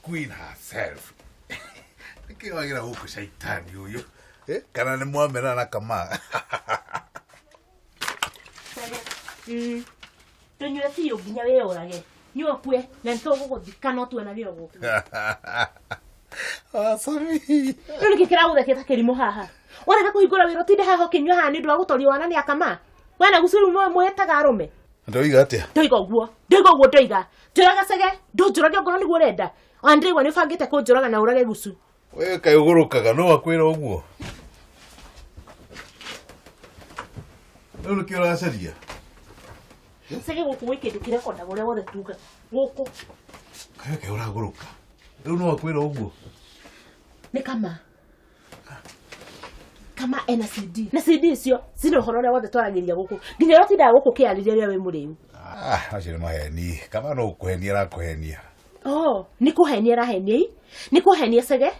queen herself. Nĩkĩ wagĩra gũkũ caitani ũyũ? Eh, kana nĩ mwamera na kama? Tũnyue biũ nginya wĩyũrage. Nyua ũkue na nĩtũgũgũthika no tuonage ũguo. Acami. Rĩu nĩkĩ kĩragũthekia ta kĩrimũ haha? Warega kũhingũra wĩra ũtinde haha ũkĩnyua haha nĩ ũndũ wa gũtorio wana nĩ akama? We na gucu rĩu mwĩtaga arũme. Ndoiga atĩa? Ndoiga ũguo. Ndoiga ũguo ndoiga. Njũraga cege, ndũnjũrage ongorwo nĩguo ũrenda. Ona ndĩraigua nĩ ũbangĩte kũnjũraga na ũrage gucu. We kaĩ ũgũrũkaga no akwĩra ũguo. Rĩu nĩkĩ ũracaria? Cege gũkũ gwĩ kĩndũ kĩrekondaga ũrĩa wothe tugaga. Gũkũ. Kaĩ kaĩ ũragũrũka. Rĩu no akwĩra ũguo. Nĩ kama. Kama ena CD. Na CD icio cina ũhoro ũrĩa wothe twaragĩria gũkũ. Nginya ũrĩa ũtindaga gũkũ ũkĩarĩria rĩrĩa wĩ mũrĩu. Ah, acio nĩ maheni. Kama no kũhenia arakũhenia. Oh, nĩ kũhenia arahenia ii. Nĩ kũhenia cege.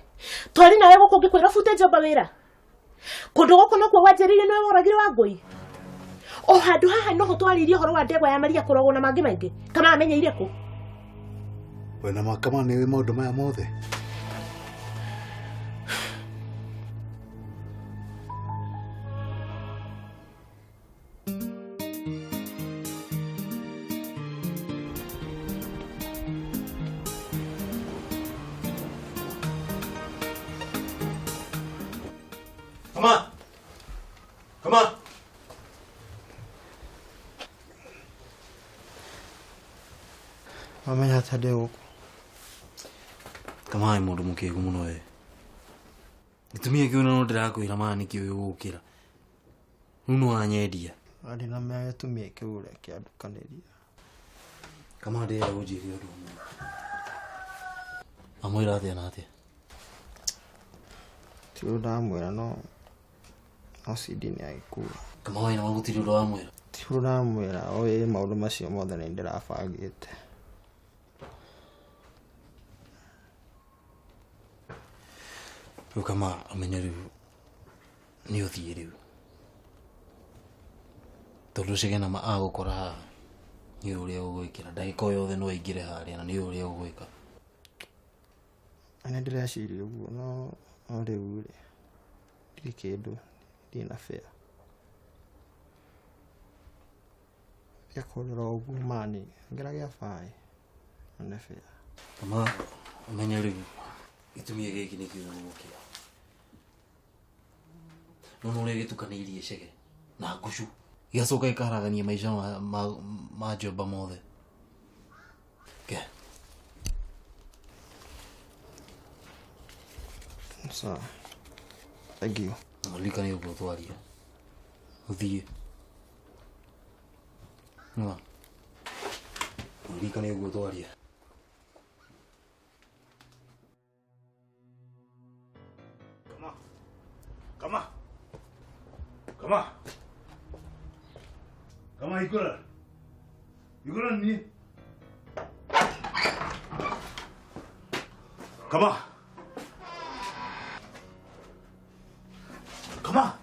Twarĩ nawe gũkũ ngĩkwĩra ũbute njomba wĩra. Kũndũ gũkũ nokuo wanjĩrĩire nĩwe woragire Wangũi. O handũ haha noho twarĩirie ũhoro wa ndegwa ya Maria kũrogwo na mangĩ maingĩ. Kama amenyeire kũ? We na makama nĩ maũndũ maya mothe. Come on. Come on. Wamenya atĩa ndĩ gũkũ? Kama nĩ mũndũ mũkĩgu mũno we. Gĩtũmi kĩu no ndĩrakwĩra ma nĩkĩo ũgũkĩra. Rĩu no wanyendia. Arĩ na mea gĩtũmi kĩu ũrĩa kĩandukanĩria. Kama ndĩrenda gũnjĩre ũndũ ũmwe. Amwĩra atĩa na atĩa? Ti ũndũ ndamwĩra no no CD nĩ agĩkua. Kama wĩna gũtirĩ ũndũ wamwĩra. Ti ũndũ ndamwĩra oĩ maũndũ macio mothe nĩ ndĩrabangĩte. Rĩu kama ũmenye rĩu nĩ ũthiĩ rĩu. Tondũ cege na ma agũkora haha nĩ ũrĩa ũgwĩkĩra ndagĩka o yothe no aingĩre harĩa na nĩ ũrĩa ũgwĩka. Na nĩ ndĩreciria ũguo no no rĩu rĩ ndirĩ kĩndũ ndirĩ na fare. Gĩa kũrĩra ũguo mani ngĩra gĩa baĩ one fare. Kama ũmenye rĩu gĩtũmi gĩkĩ nĩkĩo ũgũkĩra. No nĩ ũrĩa gĩtukanĩirie cege na ngucu gĩgacoka gĩkaharagania maica ma njomba mothe. Ke. Sawa. Thank you. Ririkane ũguo twaria. Ũthiĩ. Nĩwona? Ririkane ũguo twaria. Kama. Kama. Kama. Kama hingũra. Hingũra niĩ. Kama. Kama.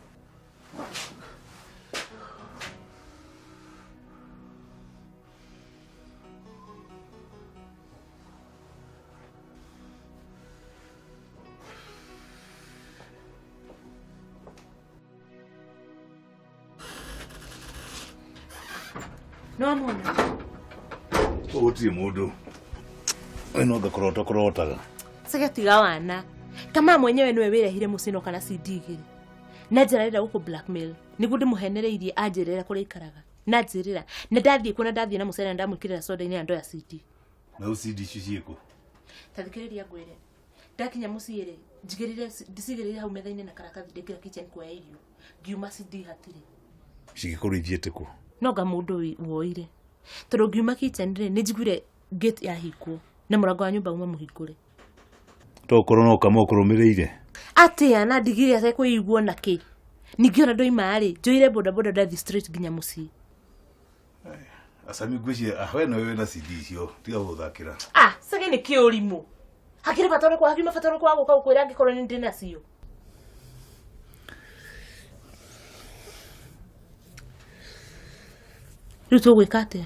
No amona. Gũtirĩ mũndũ. We no anga kũrota kũrotaga. Cege tiga wana. Kama mwenyewe nĩwe wĩrehire mũciĩ no kana CD igĩrĩ. Na njĩra arenda gũkũ blackmail. Nĩguo ndĩmũhenereirie anjĩrĩre kũrĩa aikaraga. Na njĩrĩra. Na ndathiĩ kuo na ndathiĩ na mũcere na ndamwĩkĩrĩra soda-inĩ na ndoya CD. Na rĩu CD icio ciĩkũ? Ta thikĩrĩria ngwĩre. Ndakinya mũciĩ rĩ, njigĩrĩire ndicigĩrĩire hau metha-inĩ na karatathi ndĩngĩra kitchen kuoya irio. Ngiuma CD hatirĩ. Cingĩkorwo ithiĩte kũ? No nga mũndũ woire. Tondũ ngiuma kitchen rĩ, nĩ njiguire gate yahingwo na mũrango wa nyũmba uma mũhingũre. To ũkorwo no kama ũkũrũmĩrĩire. Atĩa na ndigire atekũiguo na kĩ? Ningĩ ona ndoima rĩ, njoire bodaboda ndathiĩ straight nginya mũciĩ. Acami ngwĩciria we nawe wĩna CD icio tiga gũthakĩra. Ah, cege nĩ kĩũrimũ. Hakĩrĩ bata ũrĩkũ hakiuma bata ũrĩkũ wa gũka gũkwĩra angĩkorwo nĩ ndĩ nacio? Rĩu tũgwĩka atĩa?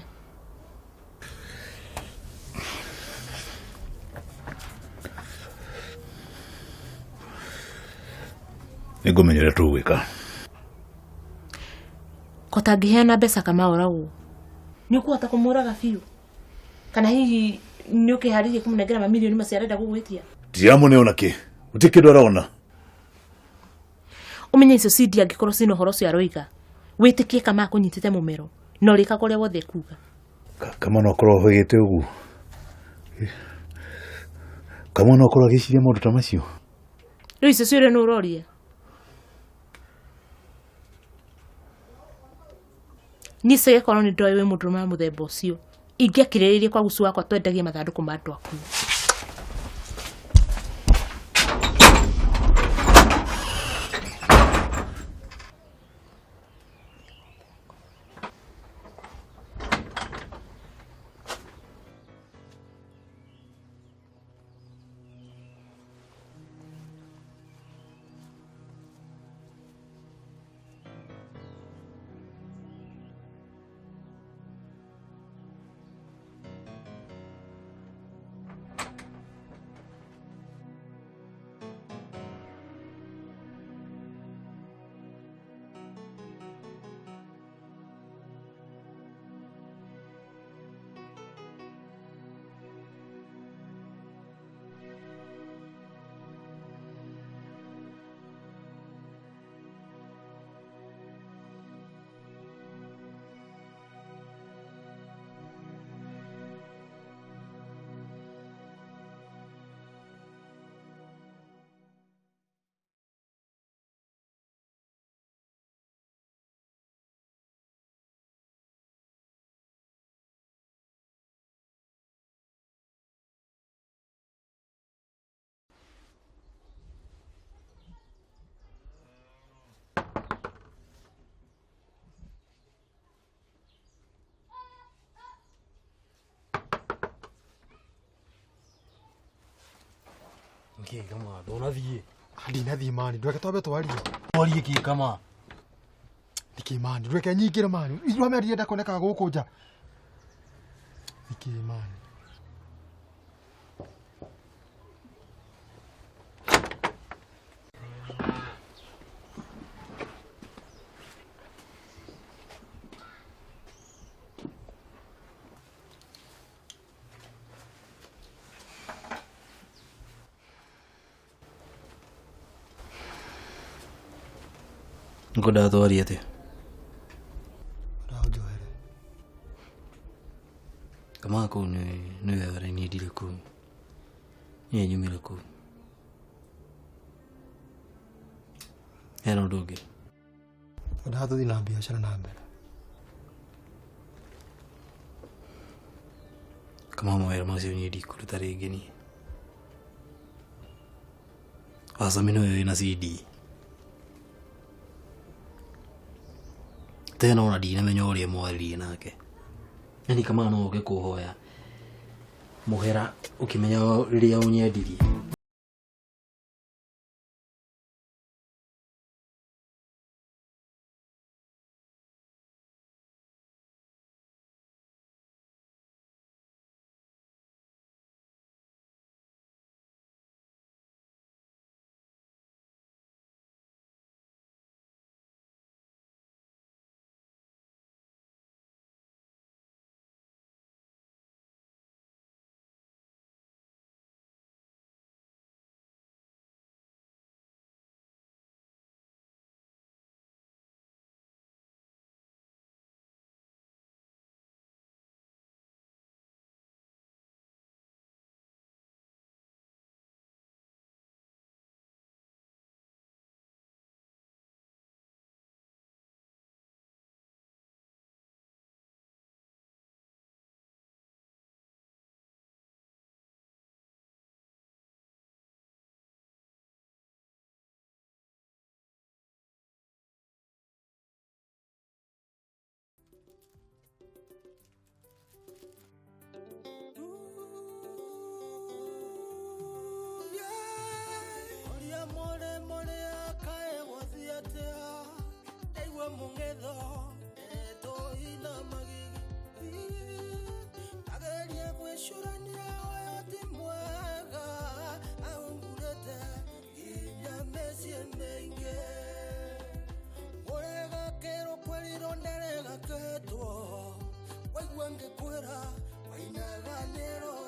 Nĩngũmenya ũrĩa tũgwĩka. Ko tangĩheana mbeca kama oragwo. Nĩ ũkũhota kũmũraga biũ? Kana hihi nĩ ũkĩharĩirie kũmũnengera mamirioni macio arenda gũgwĩtia? Ndiramũne ona kĩ. Gũtirĩ kĩndũ arona. Ũmenye icio CD angĩkorwo cina ũhoro ũcio aroiga. Wĩtĩkie kama akũnyitĩte mũmero. Na ũrĩkaga ũrĩa wothe ekuga. Kama no akorwo ahũgĩte ũguo. Kama no akorwo agĩciria maũndũ ta macio. Rĩu icio ciũria nĩ ũroria? Niĩ cege korwo nĩ ndoĩ wĩ mũndũrũme wa mũthemba ũcio. Ingĩakirĩrĩirie kwa gucu wakwa twendagie mathandũkũ ma andũ akuũ. Nki kama ndonathiĩ. Ndinathiĩ mani, ndweke twambe twarie. Twarie kĩ kama? Nĩkĩ mani, ndweke nyingĩre mani. Ithuĩ ndirenda kuoneka gũkũ nja. Nĩkĩ mani? Ngwendaga twarie atĩa? Ũranjohere. Kama kũu nĩ wega niĩ ndirĩ kũu. Niĩ nyumire kũu. Hena ũndũ ũngĩ? Ngwendaga tũthiĩ na biacara na mbere. Kama mawĩra macio niĩ ndikũruta rĩngĩ niĩ. Wacami nĩwe wĩna CD. Tena ona ndinamenya ũrĩa mwaririe nake. Yani kama no ũke kũhoya mũhera ũkĩmenya rĩrĩa ũnyendirie. Mwega, aungurete, inya mecie meinge. Ngĩkwĩra wainaga nĩro.